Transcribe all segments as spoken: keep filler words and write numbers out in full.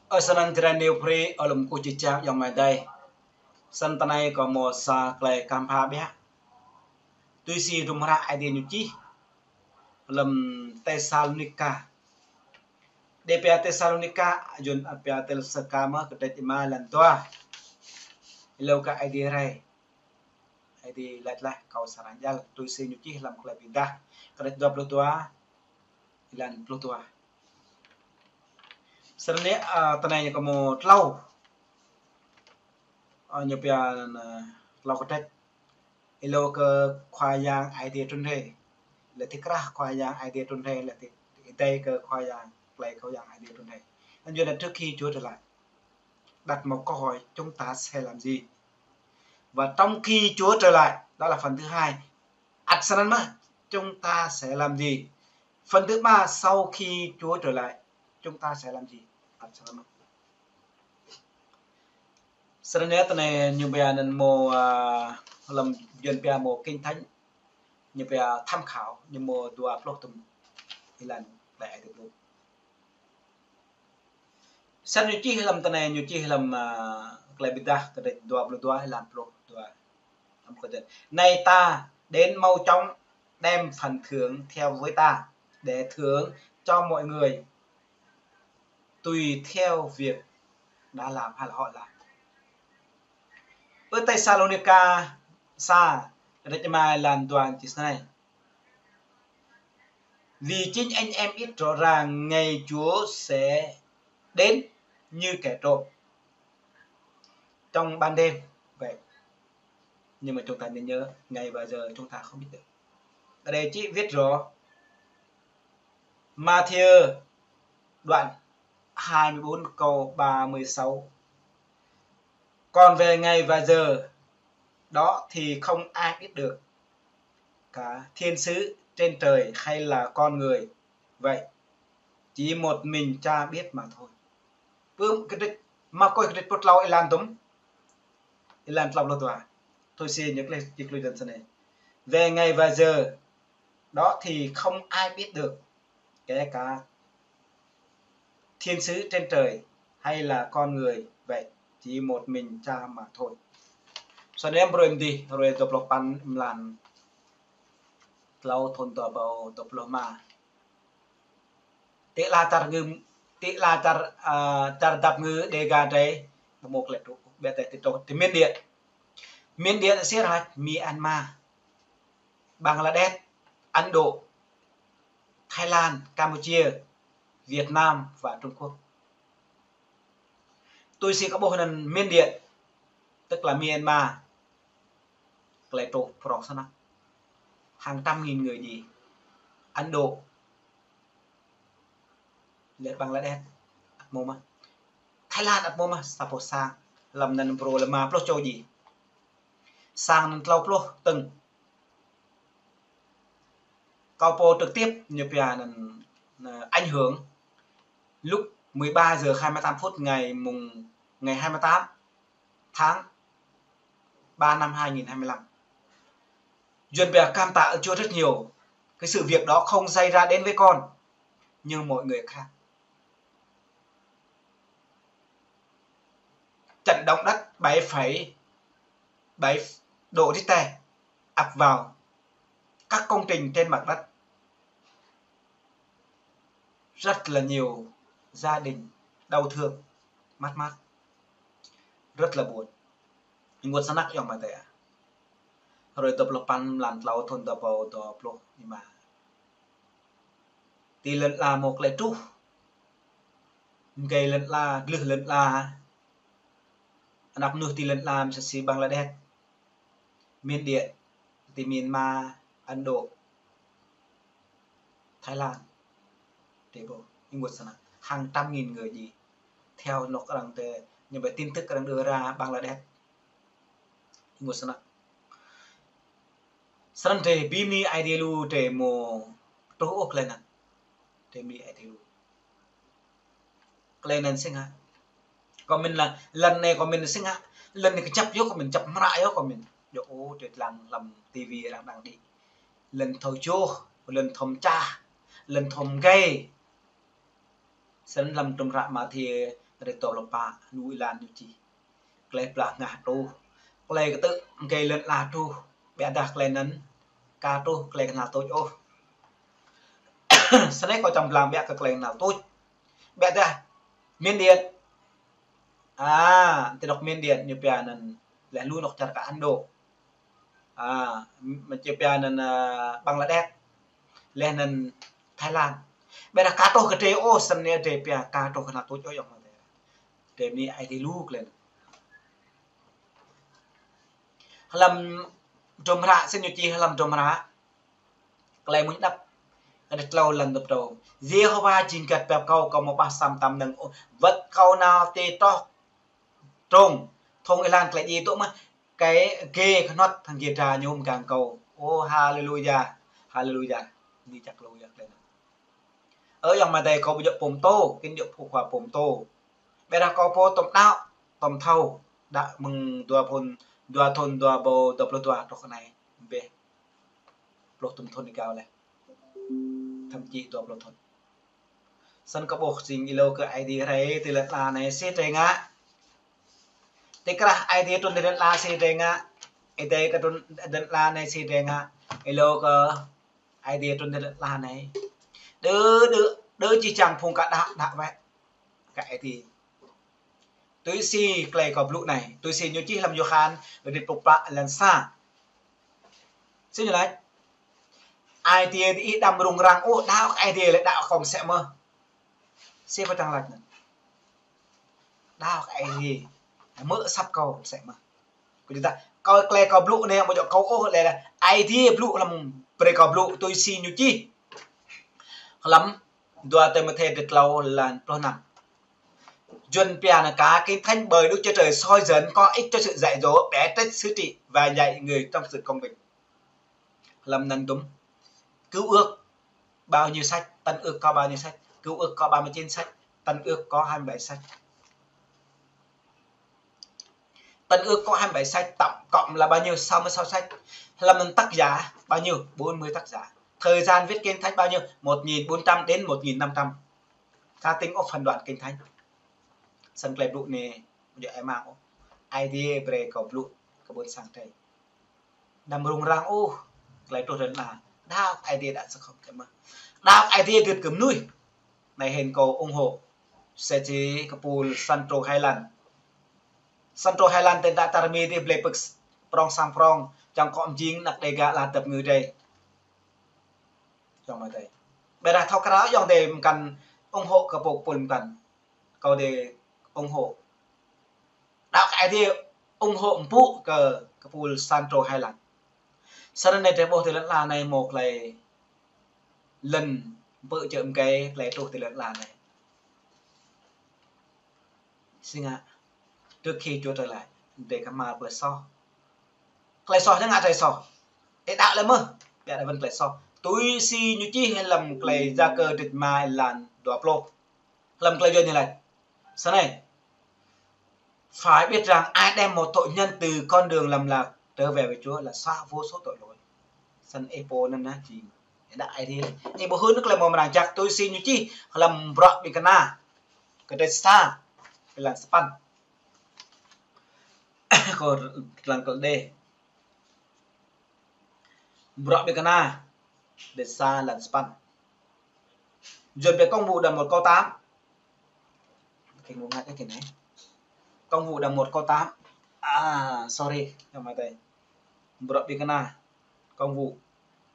Ơ, snăn tơlơi ñu phrâo, ơ, lŏm kơ či čang yŏng mơ̆ng adai. Snăn tơ anai kâo mâo sa tơlơi kăm pha biă. Tui si hră Ơi Adai ñu čih lăm Têsalônika. Đe pia Têsalônika, yua pia Têsalônika mơ̆, kơdrêč rơma, êlan dua. Êlâo kơ Ơi Adai rai. Ơi Adai laĭ laih, kâo srăng jal tui si ñu čih lăm Tơlơi Bi Êdah, kơdrêč dua pluh dua, êlan pluh dua. Snăn, ơ, tơ anai ñu kơ mâo tlâo. Ơ, ñu pia, ơ, tlâo kơdrêč. Êlâo kơ Khua Yang Ơi Adai trŭn rai. Lĕ ti krah Khua Yang Ơi Adai trŭn rai, lĕ ti, ti êdei kơ Khua Yang, tơlơi Khua Yang Ơi Adai trŭn rai. Anŭn yơh là trước khi Chúa trở lại, đặt một câu hỏi: chúng ta sẽ làm gì? Và trong khi Chúa trở lại, đó là phần thứ hai. Ăt snăn mơ̆, chúng ta sẽ làm gì? Phần thứ ba, sau khi Chúa trở lại, chúng ta sẽ làm gì? Ăt snăn mơ̆. Snăn yơh tơ anai ñu pia anăn mâo, ơ, lăm Yuăn pia mâo Kinh Thánh, ñu pia tham khảo, ñu mâo dua pluh tŭm êlan Tơlơi Ơi Adai pô. Snăn ñu čih lăm tơ anai, ñu čih lăm, ơ, Tơlơi Bi Êdah kơdrêč dua pluh dua, êlan pluh dua. Lăm kơdrêč: Này ta đến mau chóng, đem phần thưởng theo với ta, để thưởng cho mọi người tùy theo việc đã làm hay là họ làm. Ơ, Têsalônika sa, kơdrêč rơma, êlan dua čih snei: Vì chính anh em biết rõ ràng ngày Chúa sẽ đến như kẻ trộm trong ban đêm vậy. Nhưng mà chúng ta nên nhớ, ngày và giờ chúng ta không biết được. Ở đây chỉ viết rõ Matthew đoạn hai mươi bốn câu ba mươi sáu. Còn về ngày và giờ đó thì không ai biết được, cả thiên sứ trên trời hay là con người vậy, chỉ một mình Cha biết mà thôi. Pơm kơdrêč, Markôs kơdrêč pluh tlâo êlan tŭm, êlan tlâo pluh dua. Tui si ñu klih, ñu klih dơ̆ng snei: Về ngày và giờ đó thì không ai biết được, kể cả thiên sứ trên trời hay là con người vậy, chỉ một mình Cha mà thôi. Snei brơi mơ̆ng adih, hrơi dua pluh păn mlan tlâo thŭn dua rơbâo dua pluh rơma. Ti ala čar ngư, ti ala čar, ơ, čar dăp ngư Đêga drei, ƀu mâo klĕ truh, ƀiădah ti truh ti Miến Điện. Miến Điện sĭt hăt Myanmar, Bangladesh, Ấn Độ, Thái Lan, Campuchia, Việt Nam và Trung Quốc. Tui si kơ ƀuh anăn Miến Điện, tức là Myanmar, klĕ truh prŏng snăk. Hàng trăm nghìn người đi. Ấn Độ, lĕ Bangladesh, ăt mâo mơh. Thái Lan ăt mâo mơh, sa boh sang. Lăm anăn brô lĕ rơma pluh čô đi. Sang anăn tlâo pluh tơ̆ng. Kâo pô trực tiếp ñu pia anăn, ơ, ảnh hưởng lúc mười ba giờ hai mươi tám phút ngày mùng, ngày hai mươi tám tháng ba năm hai nghìn hai mươi lăm. Yuăn pia cảm tạ Chúa rất nhiều. Cái sự việc đó không xảy ra đến với con, nhưng mọi người khác. Trận động đất bảy phẩy bảy độ Richter ập vào các công trình trên mặt đất. Rất là nhiều gia đình đau thương, mất mát. Rất là buồn. Ih ăt snăk yŏng mơ̆ng adih. Hrơi dua pluh păn mlan tlâo thŭn dua rơbâo dua pluh rơma. Ti lŏn ala mâo klĕ truh. Mgei lŏn ala, glưh lŏn ala. Anăp mơnuih ti lŏn ala msĕ si Bangladesh, Miến Điện, ti Myanmar, Ấn Độ, Thái Lan. Ti ƀuh, ih ăt snăk, hàng trăm nghìn người đi. Theo anŏ arăng tơ, ñu ƀai tin tức arăng đưa ra Bangladesh. Ih ăt snăk. Snăn drei bi mni Aê Diê lu drei mâo truh ôh klei anăn. Drei bi mni Aê Diê lu. Klei anăn sĭt hă. Kâo mĭn lĕ, lăn anei kâo mĭn sĭt hă. Lăn anei kơjăp yơh kâo mĭn, jăp mơră yơh kâo mĭn. Yơh ôh, drei lăng lăm ti vi arăng đăng đĭ. Lăn thâo čuh, lăn thâo mčah, lăn thâo mgei. Snăn lăm hră Mathiơ Rĭt tơl lơ̆m pă, lu êlan ñu čih. Tơlơi blah ngă truh. Tơlơi kơtư̆, tơlơi lŏn ala truh. Ƀiădah tơlơi anŭn, ka truh tơlơi kơnăl tuč ôh. Snei kâo čang blang ƀiă kơ tơlơi kơnăl tuč. Ƀiădah, Miên Điện. A, ti anŏ Miên Điện ñu pia anŭn, laih lu anŏ čar kơ Ấn Độ. A, mơ̆ či pia anŭn, a, Bangladesh. Laih anŭn Thái Lan. Ƀiădah ka truh kơ drơi ôh, snei drơi pia ka truh kơnăl tuč ôh yơh mơ̆ tơ. Drơi bơni Aê Diê lu tơlơi anŭn. Hlăm hdruôm hră, snei ñu čih hlăm hdruôm hră. Tơlơi mơñum đăp. Kơđi tlâo lăn dŏ pơtô. Yêhôwa jing găt biă kâo, kâo mơ̆ ƀah sam tam nơ̆ng ôh. Wơ̆t kâo nao ti troh trông. Thŏng êlan tơlơi djai tŭ mơ̆. Kơ gê kơhnot hăng gê dra ñu mơgang kâo. Ô, haleluya. Haleluya. Ni čăk lu yơh tơlơi anŭn. Ơ, yơh mơ̆ tơ kâo ƀu djơ̆ pô pơtô, kơ djơ̆ pô khua pô pơtô. Ƀiădah kâo pô tŏm đaŏ, tŏm thâo, đaŏ mơ̆ng dua thŭn, dua thŭn, dua rơbâo dua pluh dua truh kơ anai. Bĕ. Pluh tŭm thŭn ƀu gao laih. Thậm chí dua pluh thŭn. Snăn kâo ƀuh jing êlâo kơ Aê Diê rai ti lŏn ala anai sĭt drơi ngă. Ti krah Aê Diê trŭn ti lŏn ala sĭt drơi ngă. Aê Diê kơ trŭn lŏn ala anai sĭt drơi ngă. Êlâo kơ Aê Diê trŭn ti lŏn ala anai. Đơ, đơ, đơ či čang phung ka đaŏ, đaŏ wơ̆t kơ Aê Diê. Tui si tơlơi kâo blŭ anai, tui si ñu čih hlăm Yôhan, rĭt pluh pă êlan sa. Snei ñu laĭ. Aê Diê diih đăm rŭng răng ôh, đaŏ kơ Aê Diê lĕ đaŏ kơ kâo mơsĕ mơh. Snei pơtăng laĭ anŭn. Đaŏ kơ Aê Diê. Mơ̆ asăp kâo mơsĕ mơh. Kơ ƀing ta, kâo tơlơi kâo blŭ anai, ƀu djơ̆ kâo ôh, lĕ Aê Diê blŭ hlăm brơi kâo blŭ, tui si ñu čih. Hlăm dua Timôthê rĭt tlâo êlan pluh năm. Yuăn pia anŭn cả Kinh Thánh bởi Đức Chúa Trời soi dẫn có ích cho sự dạy dỗ, để trách, xử trị và dạy người trong sự công bình. Hlăm anŭn dŭm. Cựu ước bao nhiêu sách, Tân ước có bao nhiêu sách, Cựu ước có ba mươi chín sách, Tân ước có hai mươi bảy sách. Tân ước có hai mươi bảy sách, tổng cộng là bao nhiêu? Sáu mươi sáu sách. Hlăm anŭn tác giả bao nhiêu? Bốn mươi tác giả. Thời gian viết Kinh Thánh bao nhiêu? Một nghìn bốn trăm đến một nghìn năm trăm. Cá tính ốc phân đoạn Kinh Thánh. Snăn tơlơi blŭ anai, ƀu djơ̆ ai mang ôh. Aê Diê brơi kâo blŭ kơ ƀôn sang drơi. Đăm rŭng răng ôh, tơlơi truh drơi anai. Đaŏ kơ Aê Diê đaŏ sa khŏm kơ mơh. Đaŏ kơ Aê Diê gưt kơ mơnuih. Anai hĭn kâo ủng hộ. Sĕ či kơpul Sandro Highland. Sandro Highland tơdah tar mi dih blơi pơ̆k prŏng sang prŏng. Čang kŏ mjing anăk Đêga ala dăp ngư drơi. Yơh mơ̆ tơ. Ƀiădah thâo krao yơh dê mơkăn ủng hộ kơ pô kơpul mơkăn. Kâo dê ủng hộ. Đaŏ kơ Aê Diê ủng hộ mpŭ kơ kơpul Sandro Highland. Snăn anai drơi ƀuh ti lŏn ala anai mơ̆ tơlơi lŏn mpŭ čơ̆ mơgei tơlơi truh ti lŏn ala anai. Snăn ngă, trước khi Chúa trở lại, drơi kơmar tơlơi soh. Tơlơi soh ñu ngă tơlơi soh. Ih đaŏ lĕ mơh, ƀiădah wơ̆t tơlơi soh. Tui si ñu čih hlăm tơlơi Yakơ rĭt rơma êlan dua pluh. Hlăm tơlơi Yuăn ñu laĭ. Snei. Phải biết rằng ai đem một tội nhân từ con đường lầm lạc trở về với Chúa là xóa vô số tội lỗi. Snăn ih pô anŭn anai jing. Ih đaŏ Aê Diê. Ih ƀu hưn tơlơi mơ̆ng mơnăng jăk tui si ñu čih hlăm Bruă Ƀing Kơna. Kơdrêč sa. Êlan sapăn. Kâo lăng kơ đê. Bruă Ƀing Kơna. Kơdrêč sa êlan sapăn. Yuăn pia Công vụ đoạn một câu tám. Cái ngôn ngữ cái này. Công vụ đoạn một câu tám. À, sorry, yơh mơ̆ tơ. Bruă Ƀing Kơna. Công vụ.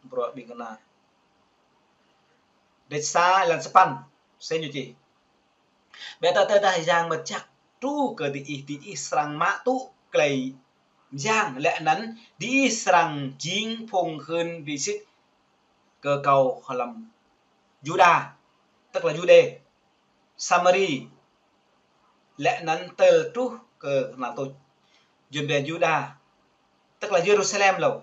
Bruă Ƀing Kơna. Kơdrêč sa êlan sapăn. Snei ñu čih. Ƀiădah tơdah Yang Mơčah truh kơ diih, diih srăng mă tŭ tơlơi mơyang, lĕ anŭn diih srăng jing phung hưn bi sĭt kơ kâo hlăm Yuđa, tức là Yuđê, Samari, lĕ anŭn tơl truh kơ kơnăl tuč. Yuăn pia Yuđa, tức là Yêrusalem lŏ.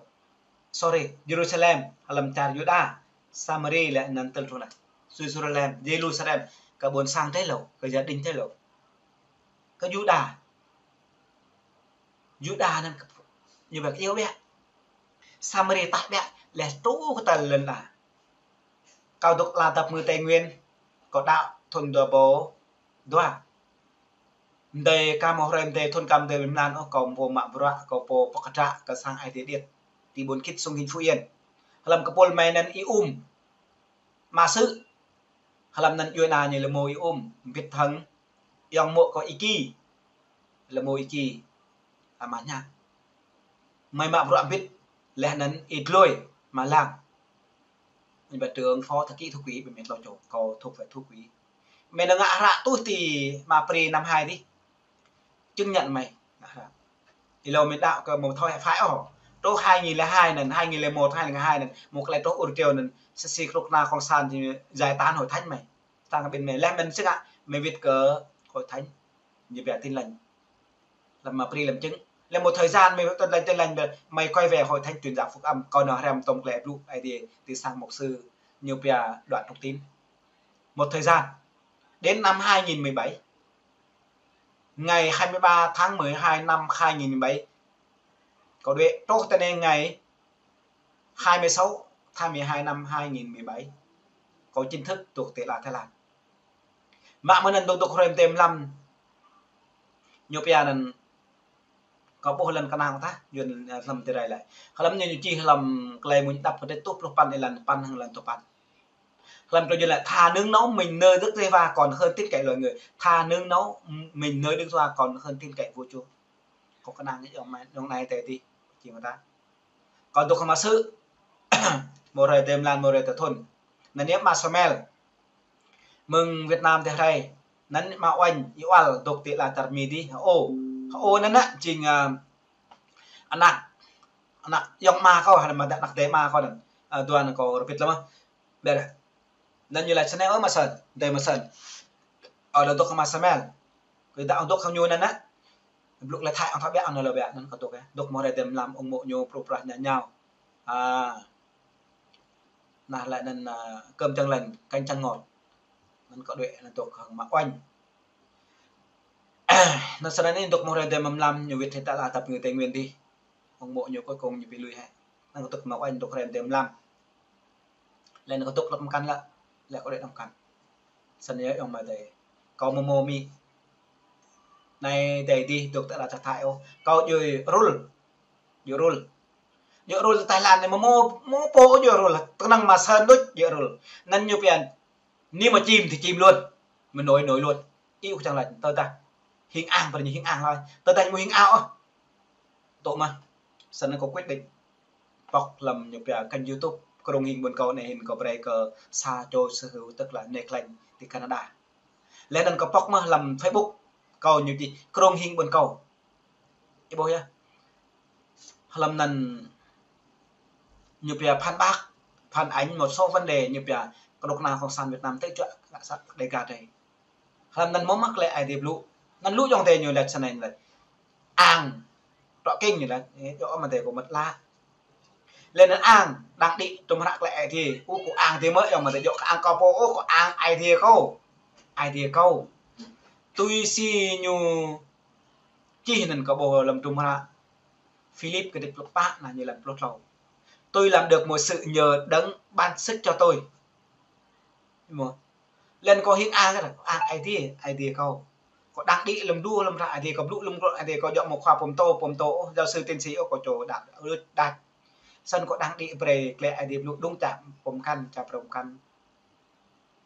Sorry, Yêrusalem, hlăm čar Yuđa, Samari lĕ anŭn tơl truh anai. Yêrusalem, Yêrusalem, kơ ƀôn sang drơi lŏ, kơ gia đình drơi lŏ. Kơ Yuđa. Yuđa anŭn kơ, ñu ƀiă kơ iâu ƀiă. Samari tah ƀiă, laih truh kơ tơl lŏn ala. Kâo dŏ ala dăp ngư Tây Nguyên, kâo đaŏ thŭn dua rơbâo dua. Mơdơi ka mơ̆ hrơi mơdơi thun ka mơdơi mlan ôh, kâo pô mă bruă, kâo pô pơkơdră kơ sang Aê Diê điêt. Ti ƀuôn Khit, Sông Hinh, Phú Yên. Hlăm kơpul mơi anŭn Y Um. Ama Sư. Hlăm anŭn djuai ania ñu lĕ mơ̆ Y Um, bit thăng, ayŏng mô̆ kâo Y Ki. Lĕ mơ̆ Y Ki. Ama Nhă. Mơi mă bruă bit, laih anŭn Y Dlôi, Ama Lang. Ñu ƀă trưởng phó thư ký, thư ký, ƀing mơi tlâo čô, kâo thuộc về thư ký. Mơi nao ngă hră tuh ti ama Pri năm hai dih. Chứng nhận mơi ngă hră. Ih lâo mơi đaŏ kơ mơ̆ thâo phải ôh. Truh hai nghìn lẻ hai anŭn, hai nghìn lẻ một, hai nghìn lẻ hai anŭn, mơ̆ klei truh ur triu anŭn, sĭt si kơnuk kơna cộng sản či giải tán hội thánh mơi. Tăng ƀing mơi, laih mơi sĭt ngă, mơi wĭt kơ hội thánh. Ñu ƀiă Tin Lành. Lăm ama Pri lăm chứng. Lăm một thời gian mơi Tin Lành, Tin Lành, mơi quay về hội thánh truyền giáo Phúc Âm, kâo nao hrăm tơm klei blŭ Aê Diê ti sang mục sư, ñu ƀiă Đoàn Trung Tín. Một thời gian. Đến năm hai nghìn mười bảy. Ngày hai mươi ba tháng mười hai năm hai nghìn mười bảy. Kâo đuaĭ truh tơ anai ngày hai mươi sáu tháng mười hai năm hai nghìn mười bảy. Kâo chính thức dŏ ti ala Thái Lan. Mă mơ̆n anŭn dŏ, dŏ hrơi mơdơi mlam. Ñu ƀiă anŭn kâo ƀuh lŏn kơnang tah, Yuan, ơ, hlăm ti rai lĕ. Hlăm ñu, ñu čih hlăm klei mơ̆ng đăp pơdĕt tuh pluh păn êlan păn hăng êlan tuh păn. Hlăm klei Yuan lĕ: Thà nương náu mình nơi Đức Giê-hô-va còn hơn tin cậy loài người. Thà nương náu mình nơi Đức Giê-hô-va còn hơn tin cậy vua chúa. Kâo kơnang ñu yŏng mơi, yŏng anai tơ dih, či mơta. Kâo dŏ kơ ama Sư. Mơ̆ hrơi mơdơi mlan, mơ̆ hrơi mơdơi thun. Anŭn yơh ama Samuel. Mơ̆ng Việt Nam tơ hrơi. Anŭn ama Oanh, Y Ual, dŏ ti ala čar Mi dih. Hơô. Hơô anŭn ană, jing, ơ, ană. Ană yŏng ama kâo, hă, ană mơdă ană dơi ama kâo anŭn. Ơ, dua anŭn kâo rơbit lăm mơ̆. Ƀiă. Anŭn ñu laĭ snei, ơ ama Sơn, dơi ama Sơn. Ơ, dŏ kơ ama Samuel. Kơ dŏ, dŏ kơ ñu anŭn ană. Blŭ lĕ Thái ŏng thâo ƀiă, ŏng nao lơ ƀiă, anŭn kâo dŏ, ơ. Dŏ mơ̆ hrơi mơdơi mlam, ung mô̆ ñu pruh prah ñu ñu. A. Nah, lĕ anŭn, ơ, cơm chăng lành, canh chăng ngọt. Anŭn kâo đuaĭ, anŭn dŏ kơ ama Oanh. Anŭn snăn anai dŏ mơ̆ hrơi mơdơi mlam, ñu wĭt hĭ tơ ala dăp ngư Tây Nguyên dih. Ung mô̆ ñu cuối cùng ñu ƀu lui hĕ. Anŭn kâo dŏ kơ ama Oanh, dŏ hrơi mơdơi mlam. Lĕ anŭn kâo dŏ lăp mơkăn lĕ, lĕ kâo đuaĭ lăp mơkăn. Snăn yơh yŏng mơi tơ. Kâo mơ̆ mơ̆ mĭ. Anai tơ dih dŏ tơ ala čar Thái ôh. Kâo djuai Rul. Djuai Rul. Djuai Rul tơ Thái Lan anai mơ̆ mơ̆, mơ̆ pô djuai Rul. Tơnăng ama Sơn đôč djuai Rul. Anŭn ñu ƀiă. Anai mơ̆ čim thì čim luôn. Mơ̆ nổi nổi luôn. Iu kơ čang laĭ tơdah. Hing ang, pơ anai hing ang laĭ. Tơdah mơ̆ hing ao ôh. Tŏ mơ̆. Snăn kâo quyết định pŏk lăm ñu ƀiă kênh YouTube Krông Hing Ƀuôn Kâo anai, hĭn kâo brơi kơ sa čô sở hữu, tức là Nê Klanh ti Canada. Laih anŭn kâo pŏk mơ̆ lăm Facebook kâo, ñu čih Krông Hing Ƀuôn Kâo. Ih ƀuh yơh. Hlăm anŭn ñu ƀiă phản bác, phản ánh một số vấn đề ñu ƀiă kơnuk kơna cộng sản Việt Nam tơ čuă ngă sat Dega tơ. Hlăm anŭn mơ̆ mơ̆ klei Aê Diê blŭ. Anŭn lu yŏng tơ ñu laĭ snei laĭ. Ang. Trŏ king ñu laĭ. Ơ, yŏng mơi tơ kâo mơ̆t lă. Lĕ anŭn ang, đang đĭ tum hră klei Aê Diê. Ơ, kâo ang Aê Diê mơ̆, yŏng mơi tơ yŏng kơ ang kâo pô, ơ, kâo ang Aê Diê kâo. Aê Diê kâo. Tui si ñu čih anŭn kâo ƀuh lăm tum hră. Philip kơdip pluh pă, anŭn ñu lăm pluh tlâo. Tôi làm được mọi sự nhờ Đấng ban sức cho tôi. Mơ̆. Lĕ kâo hing ang, ang Aê Diê, Aê Diê kâo. Kâo đang đĭ lăm du, lăm hră Aê Diê kâo, blŭ lăm hră Aê Diê kâo, yŏng mơ̆ khua pô mtô, pô mtô ôh, giáo sư tiến sĩ ôh, kâo čô đăt, ưt đăt. Snăn kâo đang đĭ brơi klei Aê Diê blŭ, đŭng čă pô mkăn, čă pô mkăn.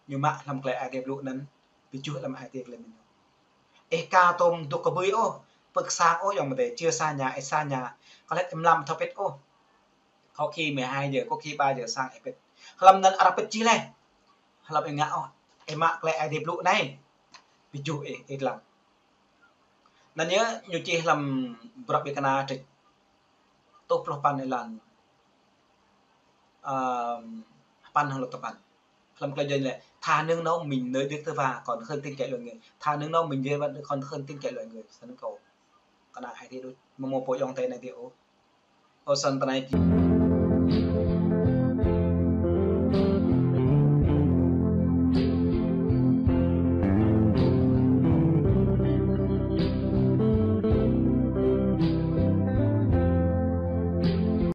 Ñu mă hlăm klei Aê Diê blŭ anŭn, ƀu juh lăm Aê Diê klei mơ̆n. Ih ka tôm dŏ kơ ƀơi ôh, pơ̆k sang ôh, yŏng mơi tơ, chưa xa nhà, ih xa nhà. Kơ lĕ ih mlam thâo pĭt ôh. Có khi mười hai giờ, có khi ba giờ sáng ih pĭt. Hlăm anŭn arăng pĭt čih laih. Hlăm ih ngă ôh. Ih mă klei Aê Diê blŭ anai. Ƀu juh ih, ih lăng. Anŭn yơh ñu čih hlăm bruă ƀing kơna trĕč. Tuh pluh păn êlan. Ơ, păn hăng lŏ tơpăn. Hlăm klei Yuan lĕ, thà nương náu mình nơi Đức Giê-hô-va còn hơn tin cậy loài người. Thà nương náu mình nơi Đức Giê-hô-va còn hơn tin cậy loài người. Snăn kâo. Kơnang Aê Diê đôč. Mơ̆ mơ̆ pô yŏng tơ anai dih ôh. Ơ, snăn tơ anai či.